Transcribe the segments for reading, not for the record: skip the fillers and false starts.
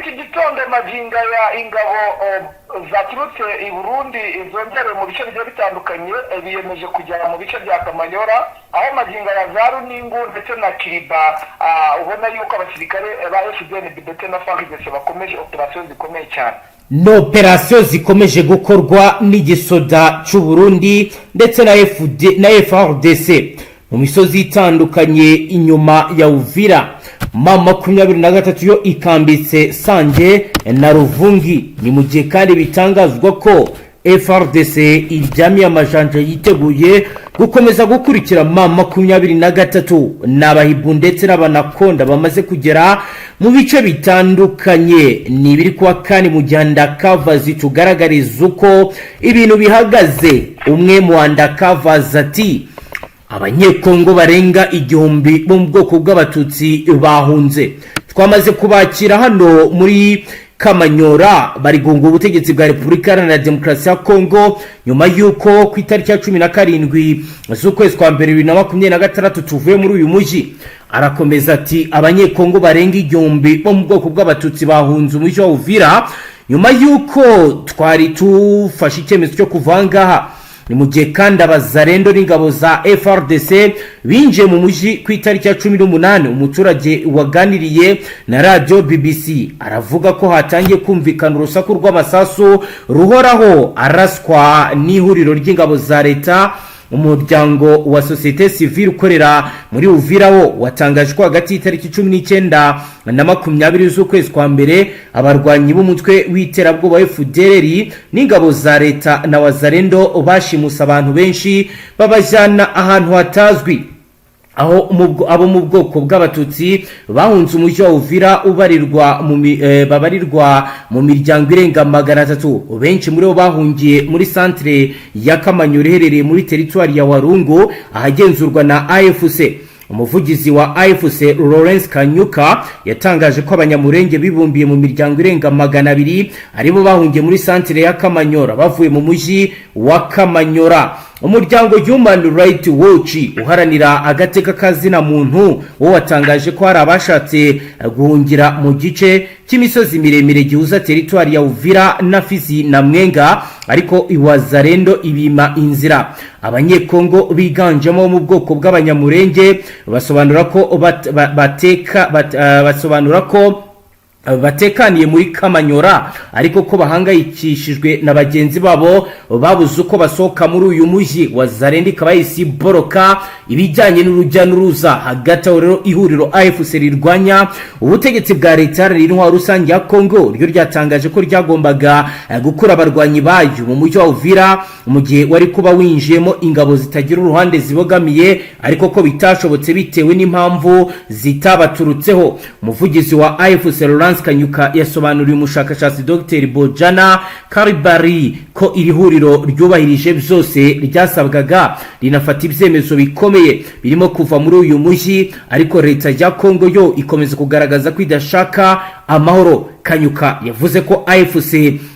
Muri iki gitondo magingo ya ingabo zaturutse i Burundi zongerewe mu bice bigiye bitandukanye, biyemeje kugera mu bice bya Kamanyora, aho magingo ya za Runingu ndetse na Kiriba, ubona yuko abasirikare ba FDNB ndetse na FARDC bakomeje operasiyo zikomeye cyane. Ni operasiyo zikomeje gukorwa n'igisoda cy'u Burundi ndetse na FD na FARDC mu misozi itandukanye inyuma ya Uvira. M23 yo ikambitse Sange na Ruvungi. Ni mu gihe kandi bitangazwa ko FARDC iryamiye amajanja, yiteguye gukomeza gukurikira M23 n'abahibu ndetse n'abanakonda bamaze kugera mu bice bitandukanye. Ni ibiri kuwa kane, mu gihe undercover zitugaragariza uko ibintu bihagaze. Umwe mu undercovers ati: "Abanyekongo barenga 1000 bo mu bwoko bw'Abatutsi bahunze, twamaze kubakira hano muri Kamanyora, bari guhunga ubutegetsi bwa Repubulika Iharanira Demokarasi ya Kongo nyuma y'uko ku itariki ya 17 z'ukwezi kwa mbere 2026 tuvuye muri uyu mujyi." Arakomeza ati: "Abanyekongo barenga 1000 bo mu bwoko bw'Abatutsi bahunze umujyi wa Uvira nyuma y'uko twari tufashe icyemezo cyo kuva aha ngaha." Ni mu gihe kandi Abazarendo n'ingabo za FARDC binjiye mu mujyi ku itariki ya 18. Umuturage waganiriye na radiyo BBC aravuga ko hatangiye kumvikana urusaku rw'amasasu ruhoraho araswa n'ihuriro ry'ingabo za leta. Umuryango wa sosiyete sivile ukorera muri Uvira wo watangaje ko hagati y'itariki 19 na 20 z'ukwezi kwa mbere, abarwanyi b'umutwe w'iterabwoba FDLR n'ingabo za leta na Wazarendo bashimuse abantu benshi, babajyana ahantu hatazwi, aho abo mu bwoko bw'Abatutsi bahunze umujyi wa Uvira ubarirwa mu babarirwa mu miryango irenga 300. Benshi muri bo bahungiye muri santere ya Kamanyura iherereye muri teritwari ya Warungu, ahagenzurwa na AFC. Umuvugizi wa AFC, Lawrence Kanyuka, yatangaje ko Abanyamurenge bibumbiye mu miryango irenga 200 aribo bahungiye muri santere ya Kamanyora bavuye mu mujyi wa Kamanyora. Umuryango Human Rights Watch uharanira agateka kazina muntu wo watangaje ko hari abashatse guhungira mu gice cy'imisozi miremire gihuza teritwari ya Uvira na Fizi na Mwenga, ariko Iwazarendo ibima inzira. Abanyekongo biganjemo mu bwoko bw'Abanyamurenge basobanura ko batekaniye muri Kamanyora, ariko ko bahangayikishijwe na bagenzi babo babuze uko basohoka muri uyu mujyi. Wazarendo ikaba yahise iboroka ibijyanye n'urujya n'uruza. Hagati aho rero, ihuriro AFC rirwanya ubutegetsi bwa leta iharanira intwaro rusange ya Congo ryo ryatangaje ko ryagombaga gukura abarwanyi bayo mu mujyi wa Uvira mu gihe wari kuba winjiyemo ingabo zitagira uruhande zibogamiye, ariko ko bitashobotse bitewe n'impamvu zitabaturutseho. Umuvugizi wa AFC, Lawrence Kanyuka, yasobanuriye umushakashatsi Dr Bojana Karibari ko iri huriro ryubahirije byose ryasabwaga, rinafata ibyemezo bikomeye birimo kuva muri uyu mujyi, ariko leta ya Kongo yo ikomeza kugaragaza ko idashaka amahoro. Kanyuka yavuze ko AFC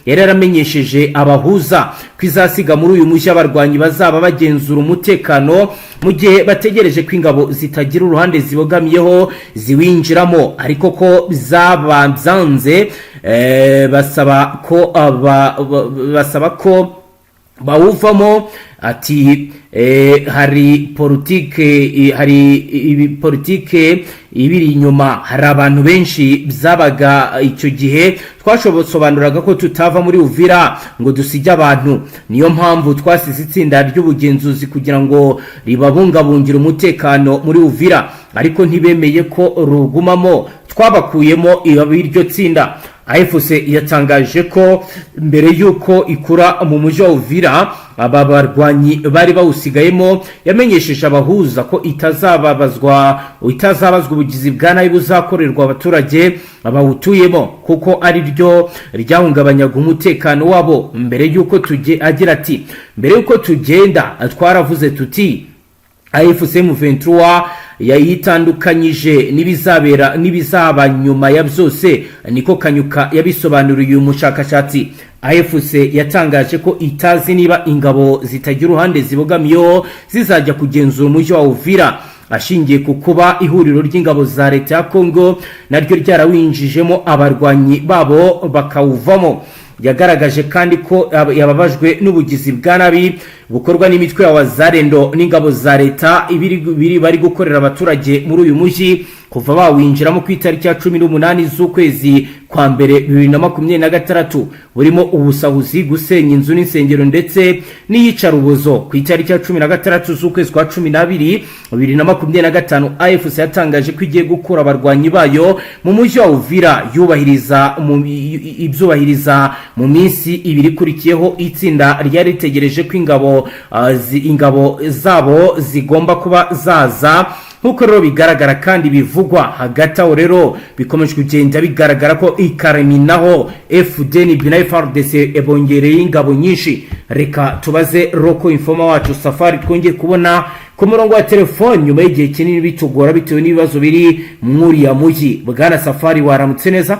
yari yaramenyesheje abahuza ko izasiga muri uyu mujyi abarwanyi bazaba bagenzura umutekano mu gihe bategereje ko ingabo zitagira uruhande zibogamiyeho ziwinjiramo, ariko ko zaba byanze, basaba ko bawuvamo. Ati: "Hari ibi politike ibiri inyuma. Hari abantu benshi byabaga icyo gihe, twashobosobanuraga ko tutava muri Uvira ngo dusige abantu. Niyo mpamvu twasize itsinda ry'ubugenzuzi kugira ngo ribabungabungire umutekano muri Uvira, ariko ntibemeye ko rugumamo. Twabakuyemo iryo tsinda." AFC yatangaje ko mbere y'uko ikura mu mujyi wa Uvira aba barwanyi bari bawusigayemo, yamenyesheje abahuza ko itazabazwa ubugizi bwa nabi buzakorerwa abaturage bawutuyemo, kuko ari ryo ryahungabanyaga umutekano wabo. Mbere y'uko tujye, agira ati: "Mbere y'uko tugenda twaravuze tuti AFC M23 yayitandukanyije n'ibizabera n'ibizaba nyuma ya byose." Niko Kanyuka yabisobanuriye uyu mushakashatsi. AFC yatangaje ko itazi niba ingabo zitagira uruhande zibogamiyeho zizajya kugenzura umujyi wa Uvira. Ashingiye ku kuba ihuriro ry'ingabo za leta ya Congo naryo ryarawinjijemo abarwanyi babo bakawuvamo. Yagaragaje kandi ko yababajwe n'ubugizi bwa nabi bukorwa n'imitwe ya Wazalendo n'ingabo za leta ibiri bari gukorera abaturage muri uyu mujyi kuva bawinjiramo ku itariki ya 18 z'ukwezi kwa mbere 2026, burimo ubusahuzi, gusenya inzu n'insengero ndetse n'iyicarubozo. Ku itariki ya 16 z'ukwezi kwa 12 2025, AFC yatangaje ko igiye gukura abarwanyi bayo mu mujyi wa Uvira, yubahiriza ibyubahiriza mu minsi 2 ikurikiyeho. Itsinda ryari ritegereje ko ingabo zabo zigomba kuba zaza, nk'uko rero bigaragara kandi bivugwa. Hagati aho rero bikomeje kugenda bigaragara ko i Kalemie naho FDNB na FARDC bongereye ingabo nyinshi. Reka tubaze local informer wacu Safari, twongeye kubona ku murongo wa telefone nyuma y'igihe kinini bitugora bitewe n'ibibazo biri mwuriya mujyi. Bwana Safari, waramutse neza?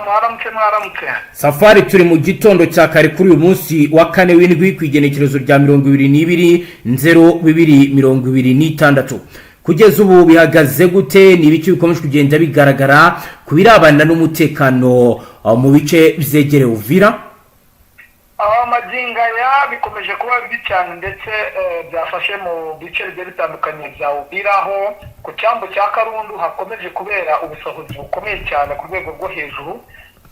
Mwaramutse, mwaramutse. Safari, turi mu gitondo cya kare kuri uyu munsi wa kane w'indwi, ku igenekerezo rya 22 nzero 2026. Kugeza ubu bihagaze gute? Ni ibiki bikomeje kugenda bigaragara ku birabana n'umutekano mu bice byegereye Uvira? Magingo aya bikomeje kuba bibi cyane, ndetse byafashe mu bice bigiye bitandukanye bya Uvira, aho ku cyambu cya Karundu hakomeje kubera ubusahuzi bukomeye cyane ku rwego rwo hejuru,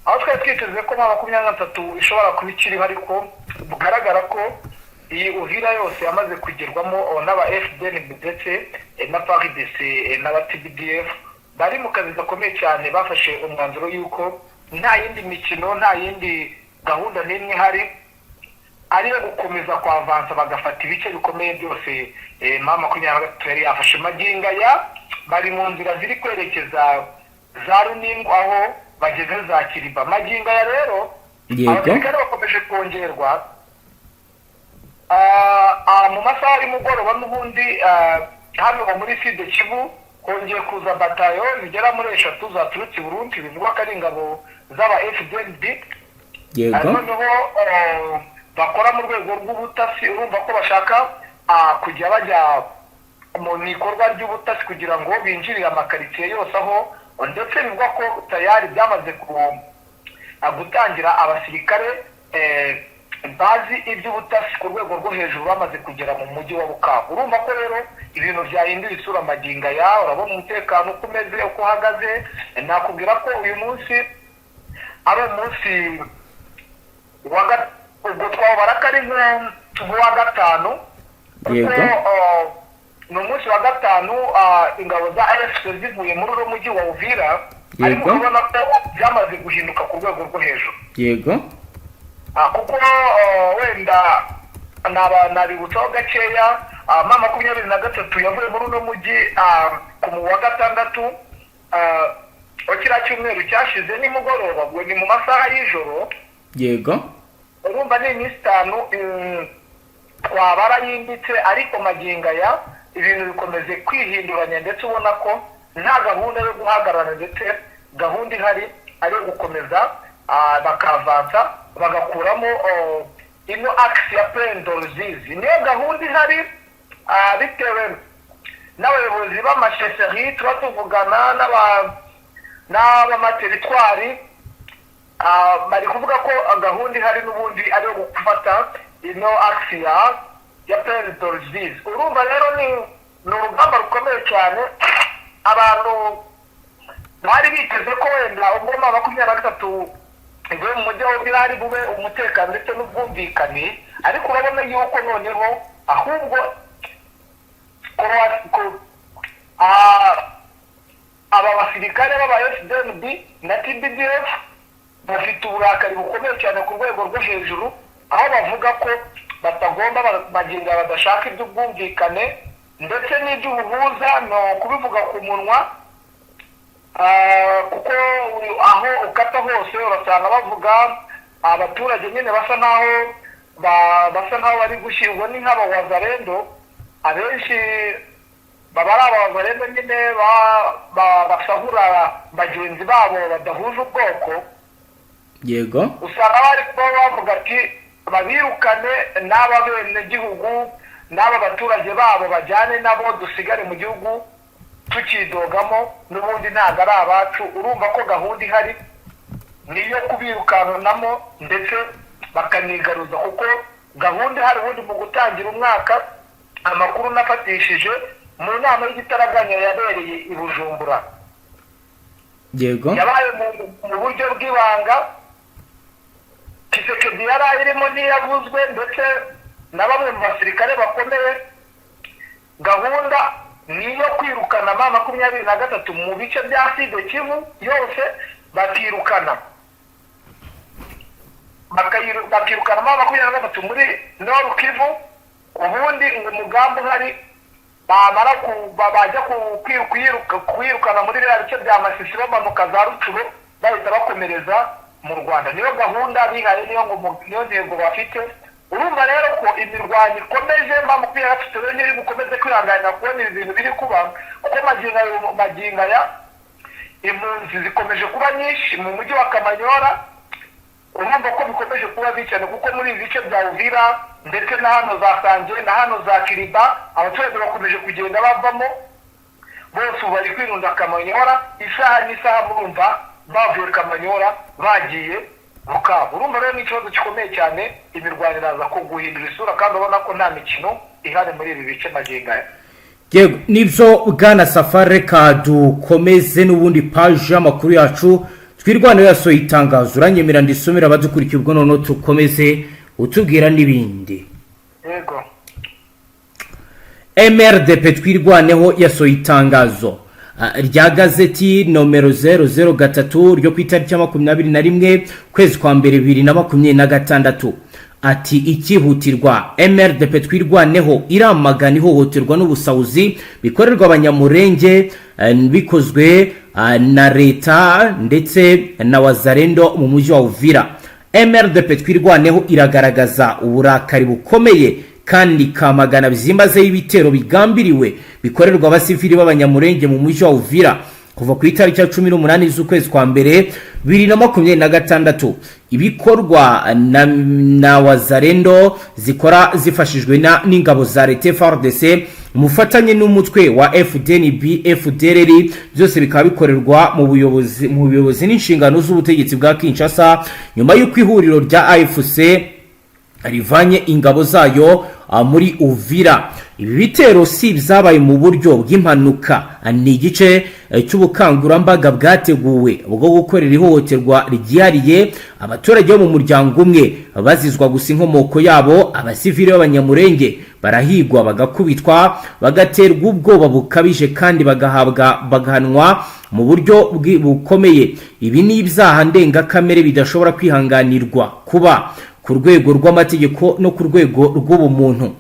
aho twari twiteze ko M23 ishobora kuba ikiriho, ariko bugaragara ko iyi Uvira yose yamaze kugerwamo n'aba FDN ndetse na FARDC n'aba TBDF bari mu kazi gakomeye cyane. Bafashe umwanzuro y'uko nta yindi mikino, nta yindi gahunda n'imwe ihari, ariyo gukomeza kwavansa bagafata ibice bikomeye byose M23 yari yafashe. Magingo aya bari mu nzira ziri kwerekeza za Runingu, aho bageze za Kiriba. Magingo aya rero abasirikare bakomeje kongerwa. Mu masaha y'umugoroba n'ubundi hano muri Sud Kivu hongeye kuza batayo zigera muri eshatu zaturutse i Burundi, bivugwa ko ari ingabo z'aba FDNB. Noneho bakora mu rwego rw'ubutasi. Urumva ko bashaka kujya bajya mu bikorwa ry'ubutasi kugira ngo binjirire amakaritsiye yose aho, ndetse bivugwa ko tayari byamaze gutangira, abasirikare bazi iby'ubutasi ku rwego rwo hejuru bamaze kugera mu mujyi wa Bukavu. Urumva ko rero ibintu byahindura isura magingo aya. Urabona umutekano uko umeze, uko uhagaze. Nakubwira ko uyu munsi ari umunsi wa ubwo twabara ko ari nk'uwa gatanu, kuko ni umunsi wa gatanu ingabo za AFC zivuye muri uno mujyi wa Uvira, ariko urabona ko byamaze guhinduka ku rwego rwo hejuru. Kuko wenda nabibutsaho gakeya, M23 yavuye muri uno mujyi ku wa gatandatu wa kiriya cyumweru cyashize nimugoroba, ubwo ni mu masaha y'ijoro. Urumva ni iminsi 5 twabara yimbitse, ariko magingo aya ibintu bikomeje kwihinduranya, ndetse ubona ko nta gahunda yo guhagarara, ndetse gahunda ihari ari iyo gukomeza bakavansa bagakuramo ino axe ya Plaine de Ruzizi. Niyo gahunda ihari, bitewe n'abayobozi b'amachefferies tuba tuvugana n'ab'amaterritwari, bari kuvuga ko gahunda ihari n'ubundi ari iyo gufata ino axe ya Plaine de Ruzizi. Urumva rero ni urugamba rukomeye cyane. Abantu bari biteze ko wenda ubwo M23 ivuye mu mujyi wa Uvira hari bube umutekano ndetse n'ubwumvikane, ariko urabona yuko noneho ahubwo aba basirikare b'aba FDNB na TBDF bafite uburakari bukomeye cyane ku rwego rwo hejuru, aho bavuga ko batagomba bagenda badashaka iby'ubwumvikane ndetse n'iby'ubuhuza, no kubivuga ku munwa. Kuko aho ukata hose urasanga bavuga abaturage nyine basa nkaho bari gushyirwa ni nk'abawazalendo. Abenshi baba ari abawazalendo nyine basahura bagenzi babo badahuje ubwoko. Usanga bari kuba bavuga ati babirukane n'aba benegihugu. N'aba baturage babo bajyane nabo, dusigare mu gihugu tukidogamo, n'ubundi ntabwo ari abacu. Urumva ko gahunda ihari ni iyo kubirukanamo ndetse bakanigaruza, kuko gahunda ihari ubundi mu gutangira umwaka, amakuru nafatishije mu nama y'igitaraganya yabereye i Bujumbura, yabaye mu buryo bw'ibanga, Tshisekedi yari ayirimo, ntiyavuzwe, ndetse na bamwe mu basirikare bakomeye. Gahunda ni iyo kwirukana M23 mu bice bya Sud Kivu yose, bakirukana M23 muri Nord Kivu. Ubundi ngo umugambi uhari, bamara bajya kuyirukana muri biriya bice bya Masisi, bamanuka za Rutshuru, bahita bakomereza mu Rwanda. Niyo gahunda bihaye, niyo ngo niyo ntego bafite. Urumva rero ko imirwano ikomeje. M23 rero ntiri bukomeze kwihanganira kubona ibi bintu biri kuba, kuko magingo aya impunzi zikomeje kuba nyinshi mu mujyi wa Kamanyora. Urumva ko bikomeje kuba bibi cyane, kuko muri ibi bice bya Uvira ndetse na hano za Sange na hano za Kiriba, abaturage bakomeje kugenda bavamo bose. Ubu bari kwirunda Kamanyora, isaha n'isaha murumva bavuye Kamanyora bagiye Bukavu. Urumva rero ni ikibazo gikomeye cyane. Imirwano iraza ko guhindura isura, kandi ubona ko nta mikino ihari muri ibi bice magingo aya. Yego, nibyo bwana Safari. Reka dukomeze n'ubundi paji y'amakuru yacu. Twirwaneho yasohoye itangazo, uranyemera ndisomera abadukurikiye, ubwo noneho tukomeze utubwira n'ibindi. Yego. MRDP Twirwaneho yasohoye itangazo rya gazeti nomero 003 ryo ku itariki ya 21 kwezi kwa mbere 2026. Ati: "Ikihutirwa: MRDP Twirwaneho iramagana ihohoterwa n'ubusahuzi bikorerwa Abanyamurenge bikozwe na leta ndetse na Wazalendo mu mujyi wa Uvira. MRDP Twirwaneho iragaragaza uburakari bukomeye kandi ikamagana byimazeyo ibitero bigambiriwe bikorerwa abasivili b'Abanyamurenge mu mujyi wa Uvira kuva ku itariki ya 18 z'ukwezi kwa mbere 2026, ibikorwa na Wazalendo zikora zifashijwe n'ingabo za leta FARDC umufatanye n'umutwe wa FDNB FDLR, byose bikaba bikorerwa mu buyobozi n'inshingano z'ubutegetsi bwa Kinshasa nyuma y'uko ihuriro rya AFC rivanye ingabo zayo muri Uvira. Ibi bitero si ibyabaye mu buryo bw'impanuka, ni igice cy'ubukangurambaga bwateguwe bwo gukorera ihohoterwa ryihariye abaturage bo mu muryango umwe bazizwa gusa inkomoko yabo. Abasivili b'Abanyamurenge barahigwa, bagakubitwa, bagaterwa ubwoba bukabije kandi bagahabwa bagahanwa mu buryo bukomeye. Ibi ni ibyaha ndengakamere bidashobora kwihanganirwa kuba ku rwego rw'amategeko no ku rwego rw'ubumuntu.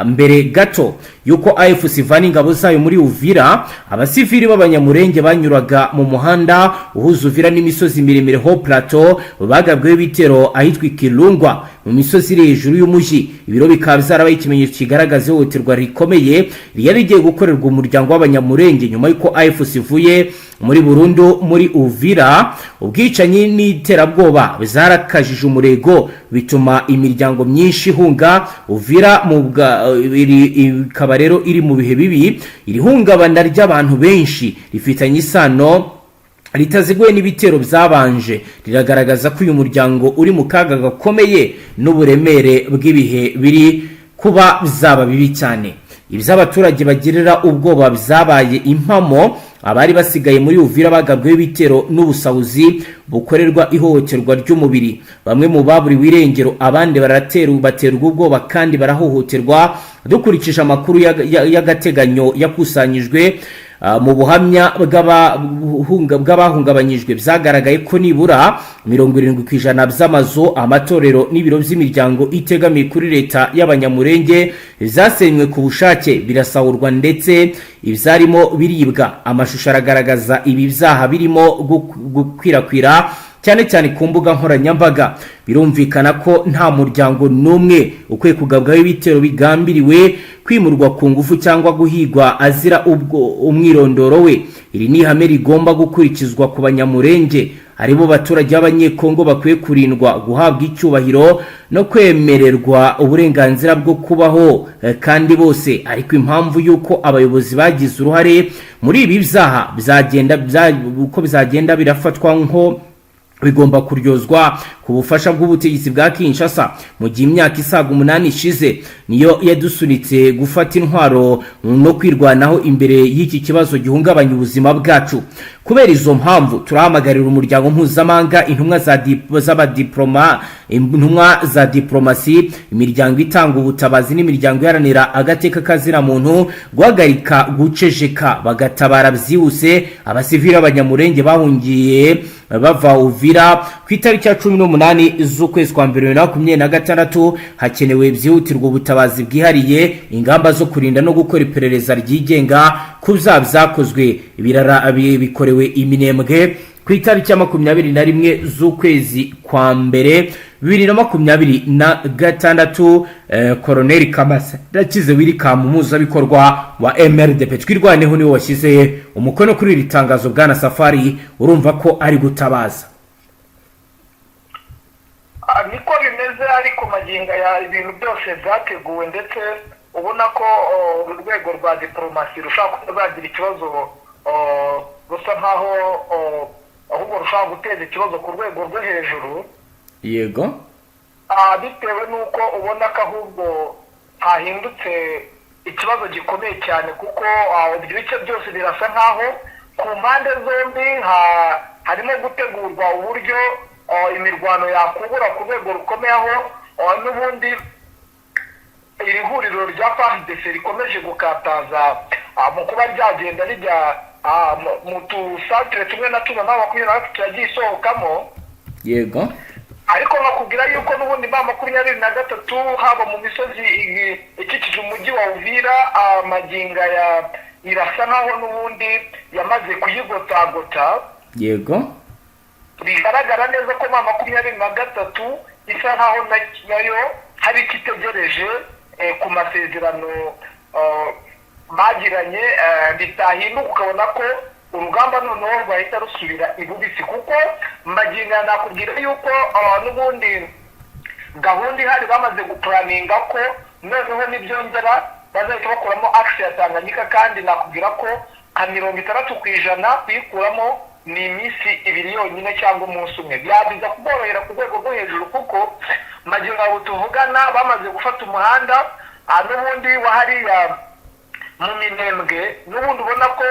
Mbere gato y'uko AFC ivana ingabo zayo muri Uvira, abasivili b'Abanyamurenge banyuraga mu muhanda uhuza Uvira n'imisozi miremire Haut Plateau bagabweho ibitero ahitwa Ikirungwa mu misozi iri hejuru y'umujyi. Ibiro bikaba byarabaye ikimenyetso kigaragaza ihohoterwa rikomeye ryari rigiye gukorerwa umuryango w'Abanyamurenge nyuma y'uko AFC ivuye muri burundu muri Uvira. Ubwicanyi n'iterabwoba zarakajije umurego, bituma imiryango myinshi ihunga Uvira mu ikaba rero iri mu bihe bibi. Iri hungabana ry'abantu benshi rifitanye isano ritaziguye n'ibitero byabanje, riragaragaza ko uyu muryango uri mu kaga gakomeye n'uburemere bw'ibihe biri kuba byaba bibi cyane. Ibyo abaturage bagirira ubwoba byabaye impamo. Abari basigaye muri Uvira bagabweho ibitero n'ubusahuzi bukorerwa ihohoterwa ry'umubiri. Bamwe mu baburiwe irengero, abandi baterwa ubwoba kandi barahohoterwa. Dukurikije amakuru y'agateganyo yakusanyijwe mu buhamya bw'abahungabanyijwe, byagaragaye ko nibura 70% by'amazu, amatorero n'ibiro by'imiryango itegamiye kuri leta y'Abanyamurenge zasenywe ku bushake, birasahurwa, ndetse ibyarimo biribwa. Amashusho aragaragaza ibi byaha birimo gukwirakwira. cyane cyane ku mbuga nkoranyambaga. Birumvikana ko nta muryango n'umwe ukwiye kugabwaho ibitero bigambiriwe, kwimurwa ku ngufu cyangwa guhigwa azira ubwo umwirondoro we. Iri ni ihame rigomba gukurikizwa ku Banyamurenge, aribo baturage b'Abanyekongo bakwiye kurindwa, guhabwa icyubahiro no kwemererwa uburenganzira bwo kubaho kandi bose. Ariko impamvu y'uko abayobozi bagize uruhare muri ibi byaha bizagenda uko bizagenda birafatwa nko bigomba kuryozwa ku bufasha bw'ubutegetsi bwa Kinshasa. Mu gihe imyaka isaga 8 ishize niyo yadusunitse gufata intwaro no kwirwanaho imbere y'iki kibazo gihungabanya ubuzima bwacu. Kubera izo mpamvu, turahamagarira umuryango mpuzamahanga, intumwa z'abadiploma, intumwa za diplomasi, imiryango itanga ubutabazi n'imiryango iharanira agateka kazina muntu guhagarika guceceka, bagatabara byihuse abasivili b'Abanyamurenge bahungiye bava Uvira ku itariki ya 18 z'ukwezi kwa mbere 2026. Hakenewe byihutirwa ubutabazi bwihariye, ingamba zo kurinda no gukora iperereza ryigenga ku byaha byakozwe ibirara bikorewe iminembwe ku itariki ya 21 z'ukwezi kwa mbere 2026. Koroneli Kamasa Rakize Wirikamu, umuhuzabikorwa wa MRDP Twirwaneho, niwe washyize umukono kuri iri tangazo. Bwana Safari, urumva ko ari gutabaza. Niko bimeze, ariko magingo aya ibintu byose byateguwe, ndetse ubona ko uru rwego rwa diporomasi rushobora kuba rwagira ikibazo, rusa nkaho ahubwo rushobora guteza ikibazo ku rwego rwo hejuru. Bitewe n'uko ubona ko ahubwo hahindutse ikibazo gikomeye cyane, kuko ibyo bice byose birasa nkaho ku mpande zombi harimo gutegurwa uburyo imirwano yakubura ku rwego rukomeye, aho n'ubundi iri huriro rya FARDC rikomeje gukataza mu kuba ryagenda rijya mu tusantere tumwe na tumwe M23 yagiye isohokamo. Ariko nkakubwira yuko n'ubundi M23, haba mu misozi ikikije umujyi wa Uvira, magingo aya irasa nkaho n'ubundi yamaze kuyigotagota. Bigaragara neza ko M23 isa nkaho nayo hari icyo itegereje ku masezerano bagiranye, bitahinduka ukabona ko urugamba noneho rwahita rusubira ibubisi, kuko magingo aya nakubwira yuko n'ubundi gahunda ihari bamaze gupuraninga ko noneho nibyongera bazahita bakuramo axe ya Tanganyika. Kandi nakubwira ko nka 60% kuyikuramo ni iminsi 2 yonyine cyangwa umunsi umwe, byabiza kuborohera ku rwego rwo hejuru, kuko magingo abo tuvugana bamaze gufata umuhanda n'ubundi wa hariya mu Minembwe. N'ubundi ubona ko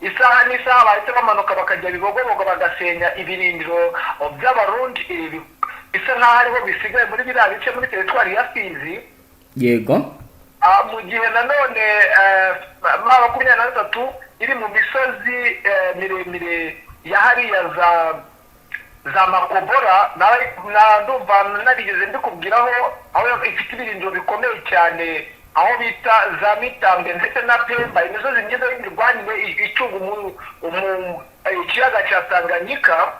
isaha n'isaha bahita bamanuka bakajya Bibogobogo, bagasenya ibirindiro by'Abarundi bisa nk'aho ariho bisigaye muri biriya bice muri teritwari ya Fizi. Mu gihe nanone M23 iri mu misozi miremire ya hariya za Makobora, ndumva narigeze mbikubwiraho, aho ifite ibirindiro bikomeye cyane, aho bita za Mitambe ndetse na Pemba, imisozi myiza y'imirwanire icunga ikiyaga cya Tanganyika.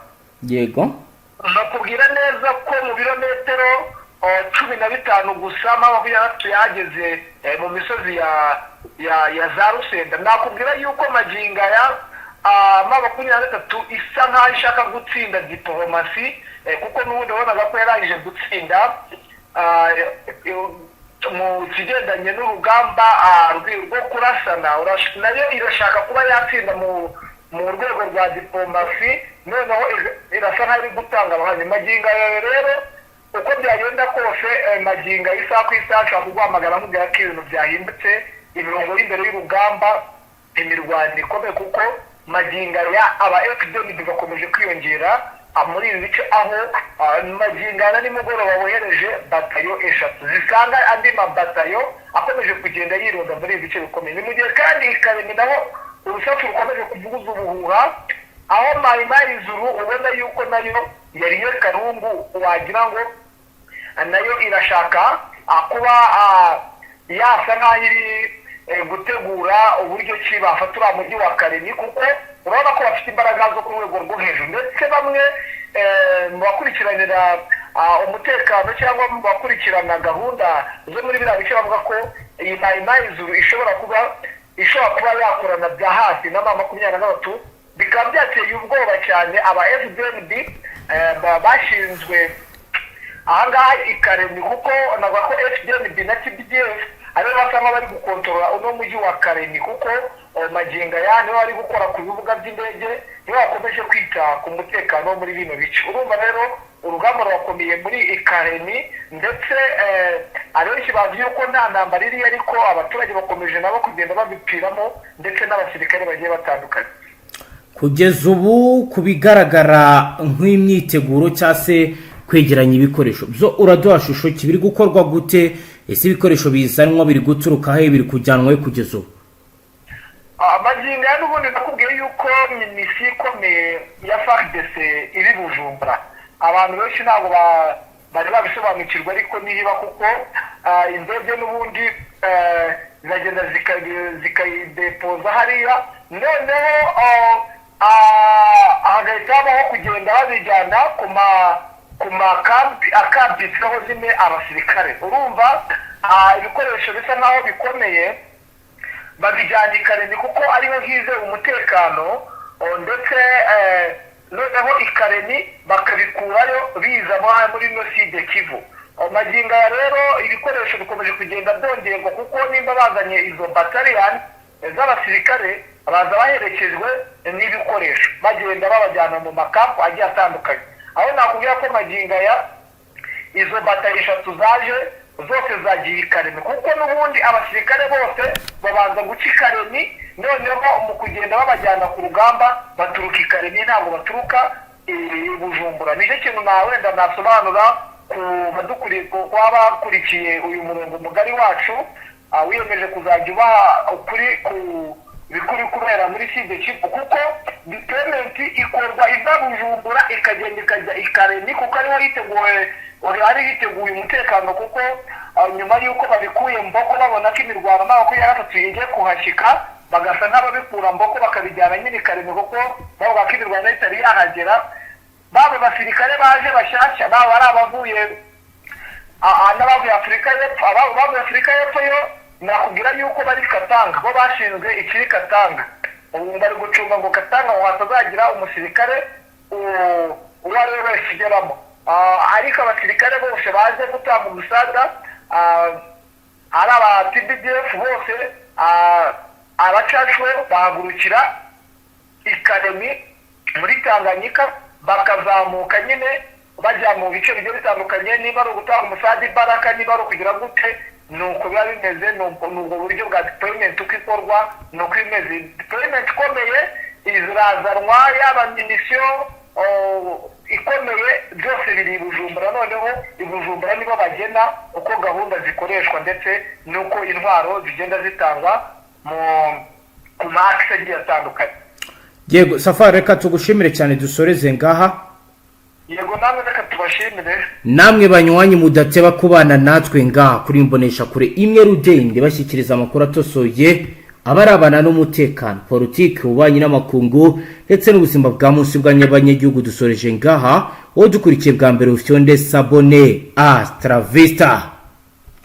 Nakubwira neza ko mu birometero 15 gusa M23 yahageze mu misozi ya za Rusenda. Nakubwira yuko magingo aya M23 isa nkaho ishaka gutsinda diporomasi, kuko n'ubundi wabonaga ko yarangije gutsinda mu kigendanye n'urugamba rwo kurasana. Nayo irashaka kuba yatsinda mu rwego rwa diporomasi, noneho irasa nkaho iri gutanga abahanyi. Magingo aya rero, uko byagenda kose, magingo aya isaha ku isaha nshobora kuguhamagara nkubwira ko ibintu byahindutse, imirongo y'imbere y'urugamba, imirwano ikomeye, kuko magingo aya aba FDNB bakomeje kwiyongera muri ibi bice, aho magingo aya na nimugoroba bohereje batayo 3 zisanga andi mabatayo akomeje kugenda yironda muri ibi bice bikomeye. Ni mu gihe kandi i Kalemie naho urusasu rukomeje kuvuza ubuhuha, aho Mayi Zuru ubona yuko nayo yariye karungu, wagira ngo nayo irashaka kuba yasa nk'aho iri gutegura uburyo ki bafata uriya mujyi wa Kalemie, kuko urabona ko bafite imbaraga zo ku rwego rwo hejuru, ndetse bamwe mu bakurikiranira umutekano cyangwa mu bakurikirana gahunda zo muri biriya bice bavuga ko iyi Mayimayi Zuru ishobora kuba yakorana bya hafi na M23, bikaba byateye ubwoba cyane aba FDNB bashinzwe ahangaha i Karemi, kuko navuga ko FDNB na TPDF aribo basa nk'abari gukontorora uno mujyi wa Karemi, kuko magingo aya nibo bari gukora ku bibuga by'indege, nibo bakomeje kwita ku mutekano wo muri bino bice. Urumva rero urugamba rurakomeye muri Karemi, ndetse abenshi bazi yuko nta ntambara iriyo, ariko abaturage bakomeje nabo kugenda babipiramo, ndetse n'abasirikare bagiye batandukanye. Kugeza ubu, ku bigaragara nk'imyiteguro cyangwa se kwegeranya ibikoresho byo, uraduha shusho ki? Biri gukorwa gute? Ese ibikoresho bizanwa biri guturuka he, biri kujyanwa he kugeza ubu? Magingo aya n'ubundi nakubwiye yuko mission ikomeye ya FARDC iri Bujumbura. Abantu benshi ntabwo bari babisobanukirwa, ariko niba kuko indege n'ubundi ziragenda zikayidepoza hariya, noneho hagahita habaho kugenda babijyana ku makampi akampitseho nyine abasirikare. Urumva ibikoresho bisa nkaho bikomeye babijyana i Karemi kuko ariho hizewe umutekano, ndetse noneho i Karemi bakabikurayo biza muri ino Sud Kivu. Magingo aya rero ibikoresho bikomeje kugenda byongerwa, kuko nimba bazanye izo bataliyani z'abasirikare, baza baherekejwe n'ibikoresho, bagenda babajyana mu makampu agiye atandukanye. Aho nakubwira ko magingo aya izo batari eshatu zaje zose zagiye i Karemi, kuko n'ubundi abasirikare bose babanza guca i Karemi, noneho mu kugenda babajyana ku rugamba baturuka i Karemi, ntabwo baturuka i Bujumbura. Nicyo kintu na wenda nasobanura ku kuba bakurikiye uyu murongo mugari wacu wiyemeje kuzajya ubaha ukuri ku bikuri kubera muri Sud Kivu, kuko deployment ikorwa iva Bujumbura ikagenda ikajya i Karemi, kuko ariho hiteguwe, hari hiteguye umutekano, kuko nyuma y'uko babikuye Mboko, babona ko imirwano 23 igiye kuhashyika, bagasa nk'ababikura Mboko bakabijyana nyine i Karemi, kuko bavuga ko imirwano itari yahagera. Baba basirikare baje bashyashya, baba ari abavuye n'abavuye Afurika y'Epfo, abavuye Afurika y'Epfo yo nakubwira yuko bari Katanga, bo bashinzwe ikiri Katanga. Ubu bari gucunga ngo Katanga ngo hatazagira umusirikare uwo ari we wese ugeramo. Ariko abasirikare bose baje gutanga umusada, ari aba TPDF bose, abacashwe bahagurukira i Karemi muri Tanganyika, bakazamuka nyine bajya mu bice bigiye bitandukanye, niba ari ugutanga umusada imbaraga, niba ari ukugira gute, ni uko biba bimeze. Ni ubwo buryo bwa deployment uko ikorwa, ni uko imeze. Deployment ikomeye irazanwa, yaba munition ikomeye, byose biri i Bujumbura. Noneho i Bujumbura nibo bagena uko gahunda zikoreshwa ndetse n'uko intwaro zigenda zitangwa mu ku ma axes agiye atandukanye. Yego Safari, reka tugushimire cyane, dusoreze ngaha. Yego, namwe reka tubashimire. Namwe banywanyi mudateba kubana natwe ngaha kuri Imbonesha Kure imwe rudende, bashyikiriza amakuru atosoye abarabana n'umutekano, politiki, ububanyi n'amakungu ndetse n'ubuzima bwa munsi bw'abanyagihugu. Dusoreje ngaha. Wowe dukurikiye bwa mbere, ufyonde s'abonner. Hasta la vista.